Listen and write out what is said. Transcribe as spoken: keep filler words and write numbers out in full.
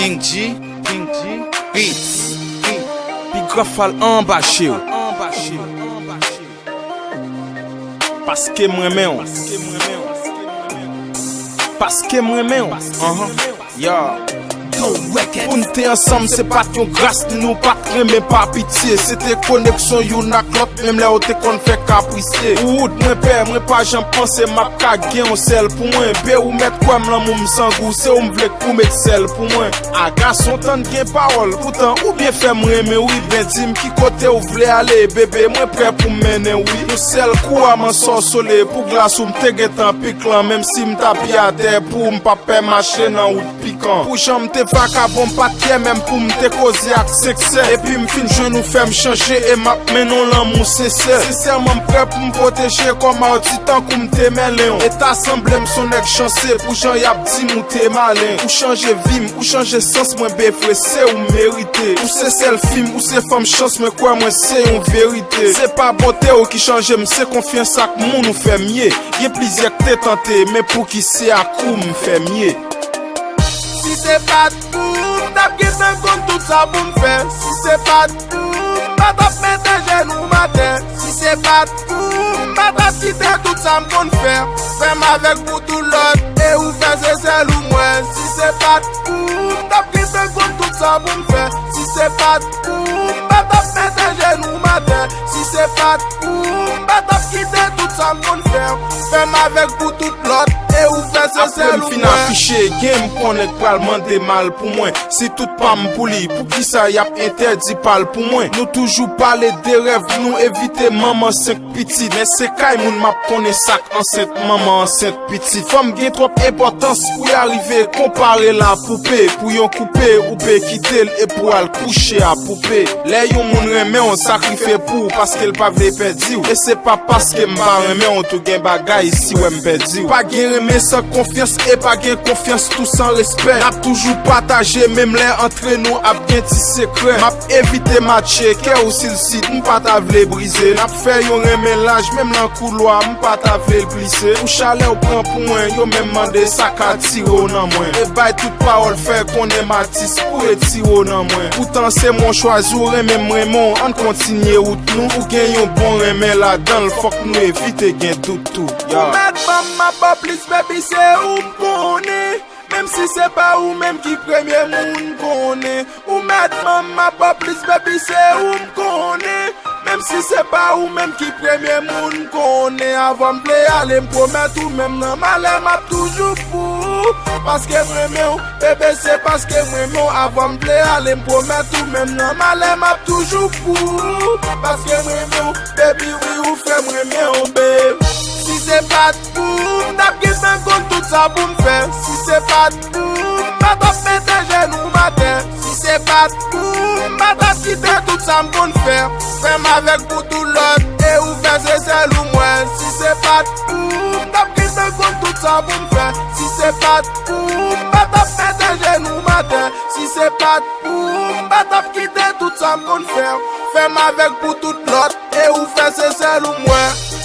King G, King G, Beats, Beats. Pi gran fal anba je w. Paske m renmen w. Paske m renmen w. Anhan. Yeah. Pou n te ansanm, se pa t yon gras, ni nou pa t renmen pa pitye. Se te koneksyon youn ak lòt, menm lè w te konn fè kaprisye. Ou wout mwen pè, mwen pa janm panse m ap ka gen yon sèl pou mwen. Be ou mèt kwè m lanmou m san gou, se ou m vle k pou met sèl pou mwen. A gason tann gen pawòl, poutan ou byen fè m renmen wi. Ben di m ki kote w vle ale, bebe, mwen prè pou m mennen w wi. Yon sèl kou a m ansòsole, pou glas ou m te gentan pik lan, menm si m t apiye atè, pou ou m p ap pè mache nan wout pikan. Pou jan m te vakabon, m pa t yè menm pou m te koze ak senk sè. Epi m fin jwenn ou fè m chanje e m ap mennen w lanmou sensè. Sensèman, m prè pou m pwoteje kòm Arthur tankou m te Merlin. E ta sanble m s on nèg chanse pou jan y ap di m ou te malen. Ou chanje vi m, ou chanje sans mwen, befre, se ou m merite. Ou se sèl fi m, ou se fanm chans mwen, kwè mwen se yon verite. Se pa bote w ki chanje m, se konfyans ak moun ou fè m ye. Gen plizyè k te tante, men pouki se ak ou m fè m ye. Si se pa t pou ou, m t ap gentan konn tout sa pou m fè. Si se pa t pou ou, m pa t ap mete jenou m atè. Si se pa t pou ou, m pa t ap kite tout sa m konn fè. Fè m avèk pou tout lòt, e ou fè se sèl ou mwen. Si se pa t pou ou, m t ap gentan konn tout sa pou m fè. Si se pa t pou ou, m pa t ap mete jenou m atè. Si se pa t pou ou, m pa t ap kite tout sa m konn fè. Fè m avèk pou tout lòt, e ou fè se sèl ou mwen. Apre m fin afiche, gen m konnen k pral mande mal pou mwen. Si tout pa m pou li, poukisa y ap entèdi pa l pou mwen? Nou toujou pale de rèv nou, evite manman senk pitit. Men se kay moun m ap konnen sa k ansent, manman ansent pitit. Fanm gen twòp enpòtans pou y arive konpare lapoupe. Pou yon koupe, ou pe kite l e pou al kouche a poupe. Lè yon moun renmen w, sakrifye pou ou paske l pa vle pèdi w. E se pa paske m pa renmen w, tou gen bagay si wè m pèdi w. Pa gen renmen san konfyans e pa gen konfyans tou san respè. N ap toujou pataje menm lè antre nou ap gen ti sekrè. M ap evite matche kè ou si l sid, m pa ta vle brize. N ap fè yon renmen laj menm nan koulwa, m pa ta vle l plise. Pou chalè w pran pou mwen, yo menm mande sa k atire w nan mwen. E bay tout pawòl fè konnen m atis pou retire w nan mwen. Poutan se mwen w chwazi, w renmen m renmen w, ann kontinye wout nou. Ou gen yon bon renmen ladan l, fòk nou evite gen dout tou. Ou mèt ban m, m ap ba w plis, baby, se ou m konnen. Menm si se pa ou menm ki premye moun m konnen. Ou mèt ban m, m ap ba w plis, baby, se ou m konnen. Menm si se pa ou menm ki premye moun m konnen. Avan m vle ale, m pwomèt ou menm nan malè m ap toujou pou ou. Paske m renmen w, bebe, se paske m renmen w. Avan m vle ale, m pwomèt ou menm nan malè m ap toujou pou ou. Paske m renmen w, baby, wi, ou fè m renmen w, babe. Si se pa t pou ou, m t ap gentan konn tout sa pou m fè. Si se pa t pou ou, m pa t ap mete jenou m atè. Si se pa t pou ou, m pa t ap kite tout sa m konn fè. Fè m avèk pou tout lòt, e ou fè se sèl ou mwen. Si se pa t pou ou, m t ap gentan konn tout sa pou m fè. Si se pa t pou ou, m pa t ap mete jenou m atè. Si se pa t pou ou, m pa t ap kite tout sa m konn fè. Fè m avèk pou tout lòt, e ou fè se sèl ou mwen.